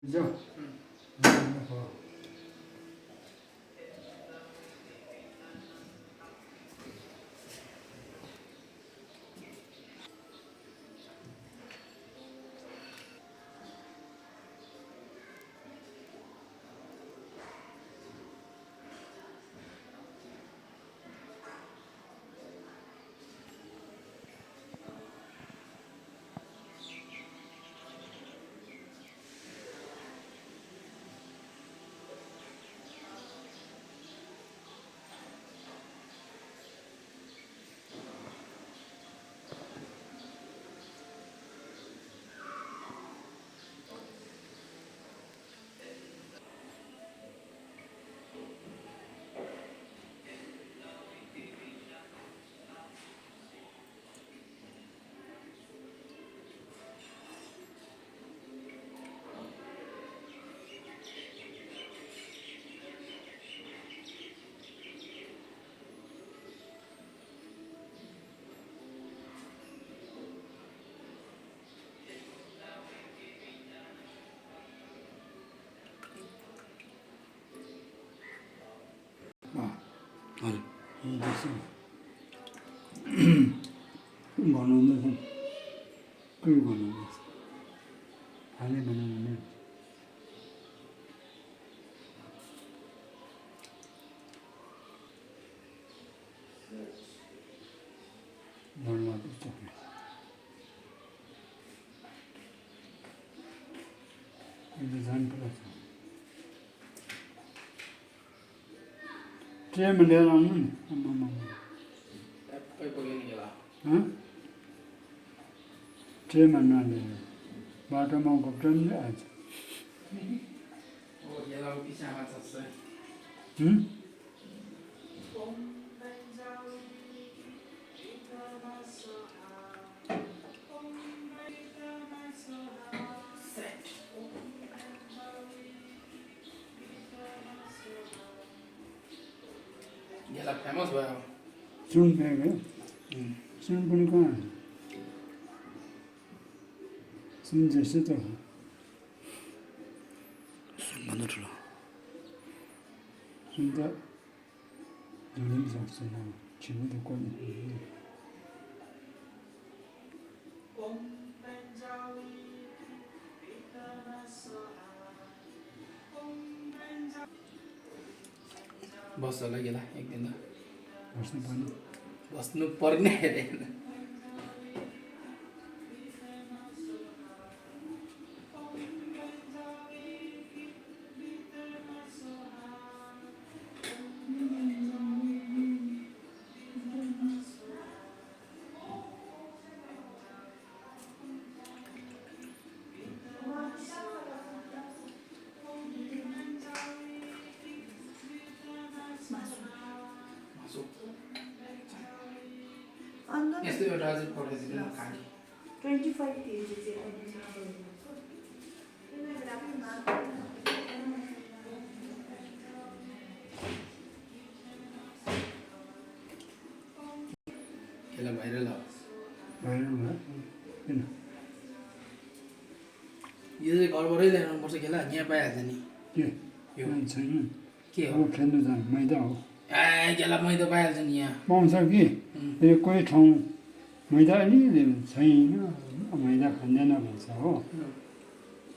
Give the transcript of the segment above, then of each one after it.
그죠? हजुर बनाउँदैछ के बनाउँदैछ हालै बनाउनु भन्नुपर्छ जानुपर्छ ट्रेनमा लिएर आउनु नि ट्रेनमा नलिएर बाटोमा घुप्रो नि आएछ फेमस भयो सुन फ्याँक्यो सुन पनि कहाँ सुन जस्तै त हो सुनभन्दा ठुलो सुन त धुन पनि सक्छ छिनु त कोही बस्छ होला गेला एक दिन त बस्नु पर्ने बस्नु पर्ने यस्तो एउटा अझै पठाइदिनु न खाने 25 kg यसलाई भाइरल हो किन यो चाहिँ घरबाटै ल्याउनुपर्छ खेला यहाँ पाइहाल्छ नि के यो छैन के हो अब खेल्नु जानु मैदा हो ए खेला मैदा पाइहाल्छ नि यहाँ पाउँछ कि फेरि कोही ठाउँ मैदा अलिअलि छैन मैदा खाँदैन भन्छ हो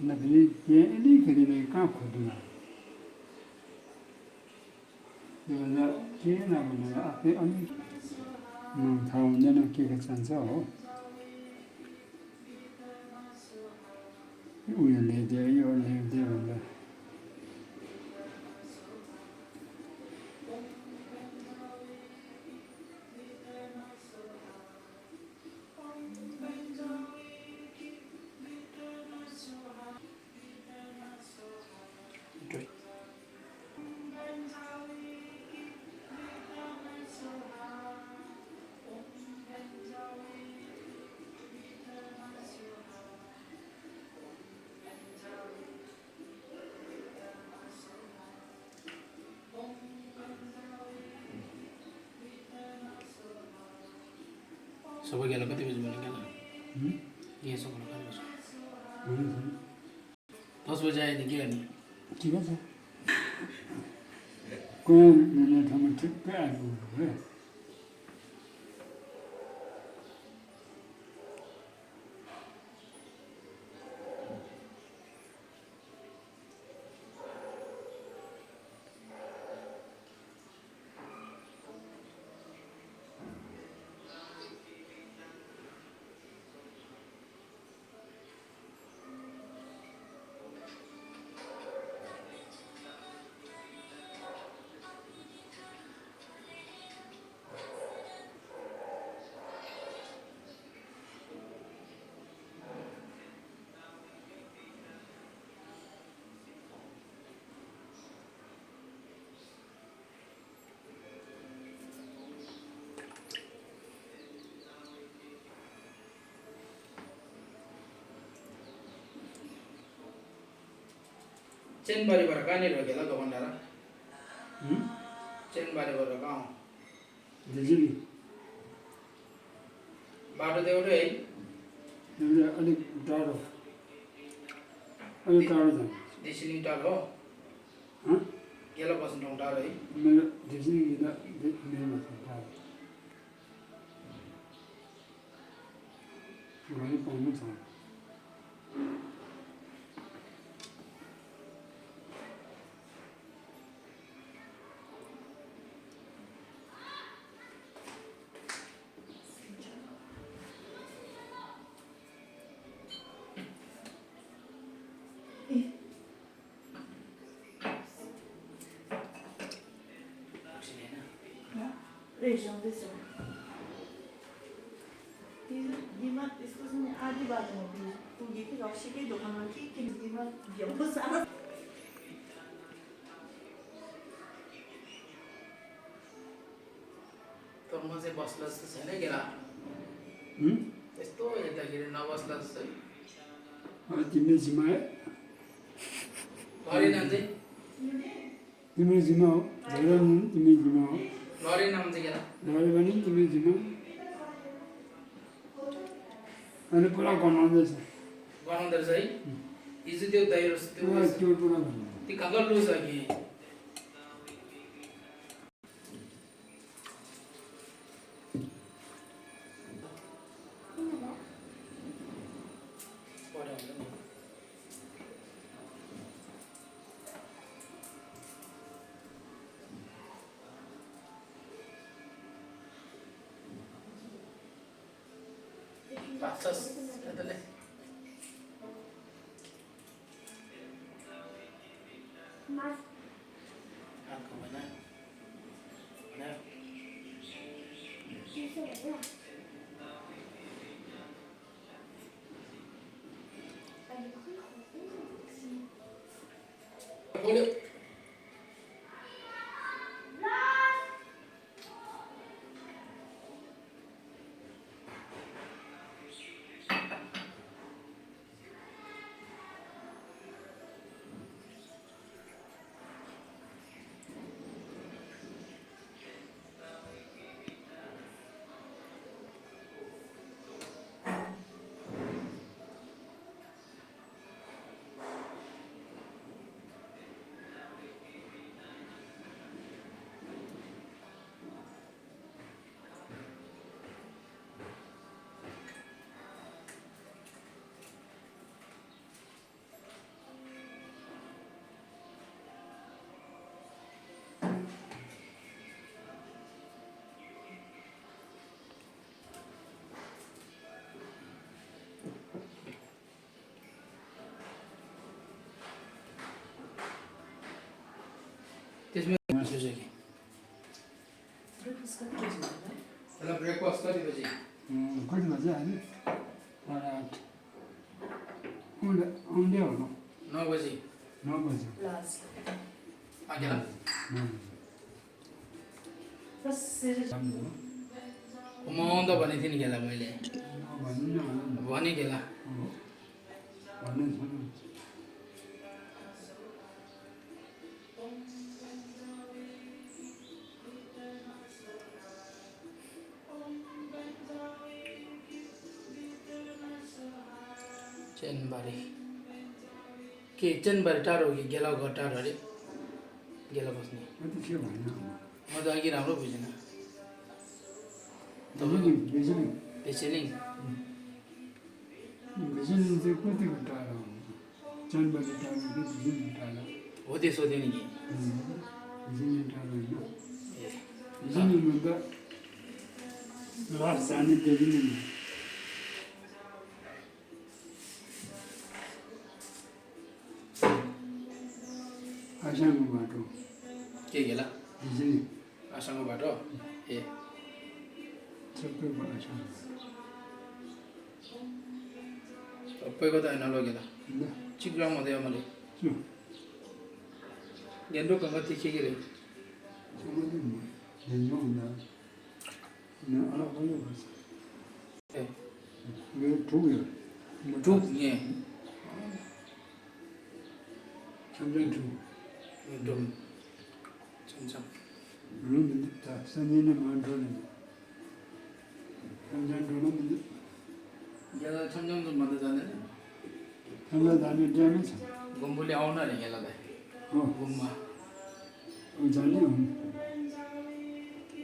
अन्त फेरि त्यहाँ अलिकति नै कहाँ खोज्नु त्यो भएर के नभनेर आफै अलिक थाहा हुँदैन के चाहन्छ हो उयो ल्याइदियो यो ल्याइदियो भन्दा सबै गेला कति बजी भने गेला यहाँ सबैलाई खानुपर्छ 10 बजे आएदेखि अनि ठिकै छ कुनै मिल्ने ठाउँमा ठिक्कै आइपुग्नु भयो चेनबारीबाट कहाँनिर हो गेला दोकान डाँडा चेनबारीबाट कहाँ हो डेजिङ बाटो त एउटै है एउटा अलिक टाढो अलिक टाढो जानु डेसिलिङ टाढो हो हँ गेला बस्ने ठाउँ टाढो है मेरो डेजिङ जिल्ला मेरो टाढो घरै पाउनु छ Região desse Dima, excuse me, आधी बात हो गई तो ये कि रॉक्सी के दुकान की दिमा व्यवस्था सारा तर म चाहिँ बस्ला जस्तो छैन गेला यस्तो हेर्दाखेरि नबस्ला जस्तो तिम्रो जिम्मा लरी नाम चाहिँ तिम्रो जिम्मा हो धेरै तिम्रो जिम्मा हो लरी नाम चाहिँ गेला लरी पनि तिम्रो जिम्मा अहिले पुरा गनाउँदैछ गनाउँदो रहेछ है हिजो त्यो दाइरो त्यो पुरा गर्नु त्यो कहाँ गल्लो छ कि Pasas, dale. Mas Aku mana? Mana? isso é lá. Boleh. त्यसमा सोचे कि Breakfast करके जाना है त्यसलाई ब्रेकफास्ट कति बजी कति बजी हामी आउँदै होला 9 बजी 9 बजी last आगेला 9 बस सिर्फ म आउँदा भनेको थिएँ नि गेला मैले भन्नु न भने गेला भन्नु छ चेनबारी के चनबारी टाढो हो कि गेला घर टाढो अरे गेला बस्ने त्यो के भएन म त अघि राम्रो बुझिनँ बेजिङ पेसेलिङ चाहिँ कतिको टाढो हो चानबारी टाढो कि बेजिङ टाढो हो त्यो सोध्यो नि कि बेजिङ टाढो होइन ए बेजिङभन्दा लास्ट जाने बेजिङ आसामको बाटो के गेला बेजिङ आसामको बाटो ए सबै आसाम सबैको त होइन लगेला चिक्रा मात्रै हो मैले गेन्डो कति के रे अलग अलग भन्छ ए यो ठुलो टुक ए सम्झन ठुलो डुम छमछम सम्झिन मान्छे सम्झन ठुलो गेला छमछम भन्दा जाँदैन हामीलाई जाने ड्यामै छ गुम्बुले आउनु अरे गेलालाई हो घुममा जाने हो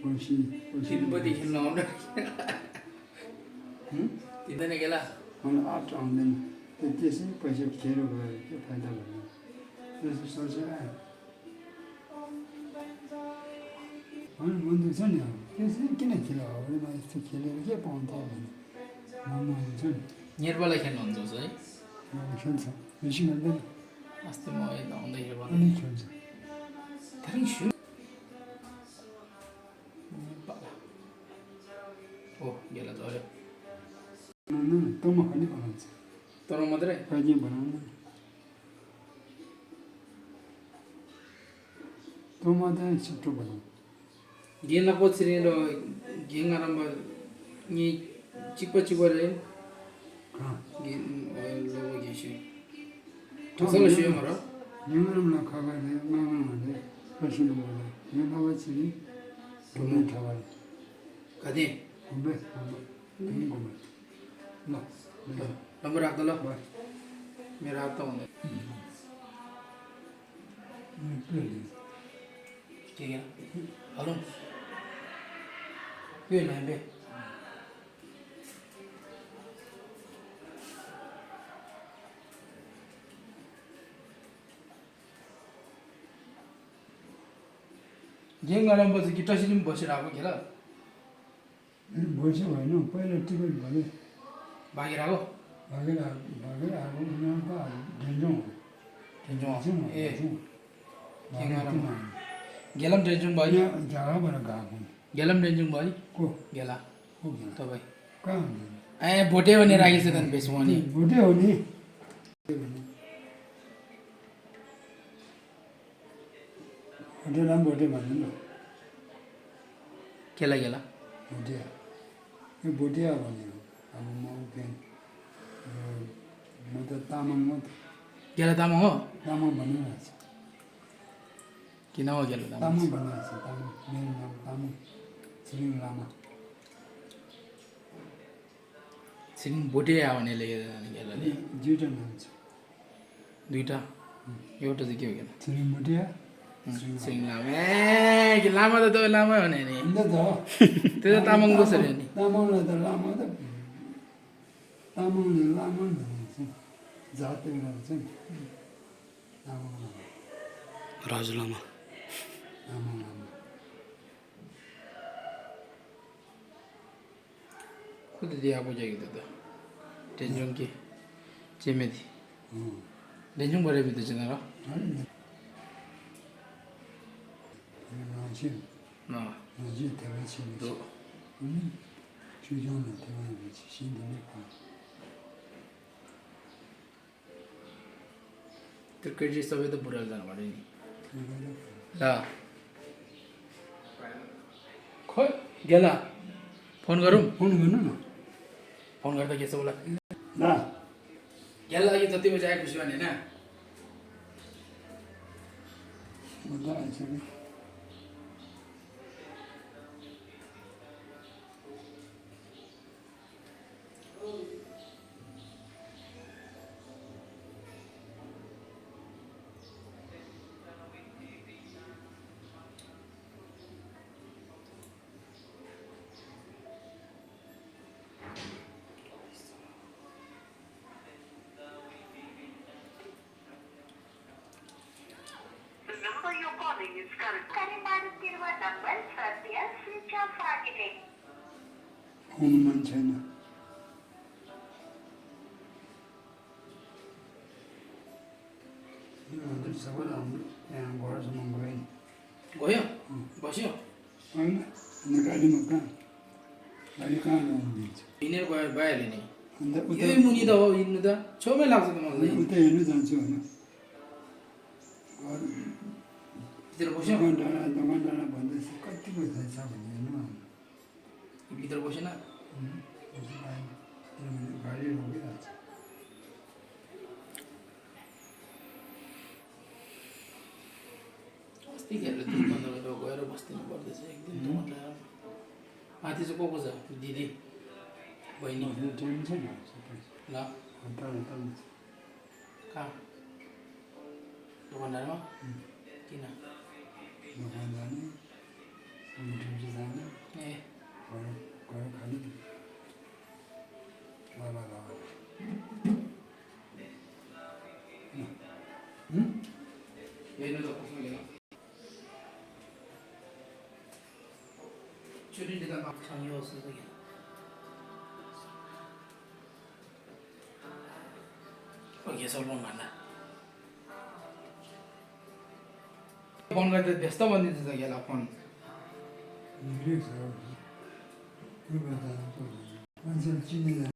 पर्सि तिनपट्टि खेल्न आउनु तिनजना गेला मलाई आठ आउँदैन त्यो त्यसै पैसा खेर गएर के फाइदा भयो त्यसो सोचेर आयो होइन बन्दुक छ नि अब त्यसै किन खेल अब यस्तो खेलेर के पाउँथ्यो भने मनमा हुन्छ नि निर्बललाई खेल्नुहुन्छ है खेल्छ बेसी गर्दैन अस्ति म यता आउँदाखेरि भन्दा अनि खेल्छ धेरै सु ओ गेला झऱ्यो तँमा खालि बनाउँछ तर मात्रै कहिले बनाउनु तँमा त छिटो बनाऊ गेला पछिरेर गेङ आरम्भ नि चिप्प रे कहाँ लोगो गेसु ठसलो सुयो मरो निमरमला खबर मामा भन्दै प्रश्न बोले यो नभए चाहिँ घुम्ने ठाउँ कति घुम्दै घुम्दै ल राम्रो राख्दा ल बाई मेरो हात त हुँदैन के के हलो यो होइन बे गेम गराएपछि कि टसिली पनि बसेर आएको खेल बस्यो होइन पहिला टिकट भयो भागेर आएको भागेर आएको उनीहरूको अब ढेन्जौँ ए गेलम टेन्सन भयो जग्गाबाट गएको गेलम टेन्सन भयो को गेला को गेला तपाईँ कहाँ ए भोटे भनेर राखेको छ त बेसमा नि भोटे हो नि भोटेलाई पनि भोटे भन्नु न केला गेला भोटिया यो भोटिया भनेको अब म उकेन म त तामाङ हो गेला तामाङ हो तामाङ भनिरहेको छु किन हो गेला तामाङ तामाङ भनिरहेको छु तामाङ मेरो नाम तामाङ छिरिङ लामा सिलिङ भोटे आयो भने गेलाले दुईवटा नाम छ दुईवटा एउटा चाहिँ के हो गेला छिरिङ भोटिया सिलिङ लामा ए लामा त तपाईँ लामै हो नि अन्त त त्यो त तामाङ कसरी हो नि तामाङलाई त लामा त तामाङले लामा नि भनेको छ जात एउटा छ नि तामाङ लामा राजु लामा तामाङ लामा कति दिया बुझेको त टेन्सन के चेमेथी टेन्सन पऱ्यो बित्दैछ न र न 또 주전은 대만이 신동네 क्रिकेट चाहिँ सबै त बुढाले जानु पऱ्यो नि ल खोइ गेला फोन गरौँ फोन गर्नु न फोन गर्दा के छ होला ल गेला अघि जति बजी आएपछि भने होइन मजा आइसक्यो number you're calling is current. ಕರೆ ಮಾಡುತ್ತಿರುವ ನಂಬರ್ ಸದ್ಯ ಸ್ವಿಚ್ ಆಫ್ ಆಗಿದೆ. हुनुमान छैन हजुर सबै हाम्रो यहाँ घरसम्म गयो नि गयो बस्यो होइन अनि गाडीमा कहाँ ल्याउनुहुन्छ हिँडेर गयो भइहाल्यो नि अन्त उता यही मुनि त हो हिँड्नु त छेउमै लाग्छ त मलाई उता हेर्नु जान्छु होइन घर भित्र बस्यो दोकान डाँडा भन्दैछ कति पैसा छ भने हेर्नु भित्र बसेन गाडी रोकिरहेको छ अस्ति खेर दुध गएर बस्दिनु पर्दैछ एकदिन त भनेर माथि चाहिँ को छ दिदी बहिनी टाइम छैन सबै ल तल कहाँ दोकानदारमा किन दोकान जाने ड्युटी जाने ए घर खाली ल हेर्नु त कसमा गेला छोरीले त माग्छ यो जस्तो त के छ लोन भन्न फोन गर्दा व्यस्त भनिदिन्छ त यसलाई फोन मान्छेले चिने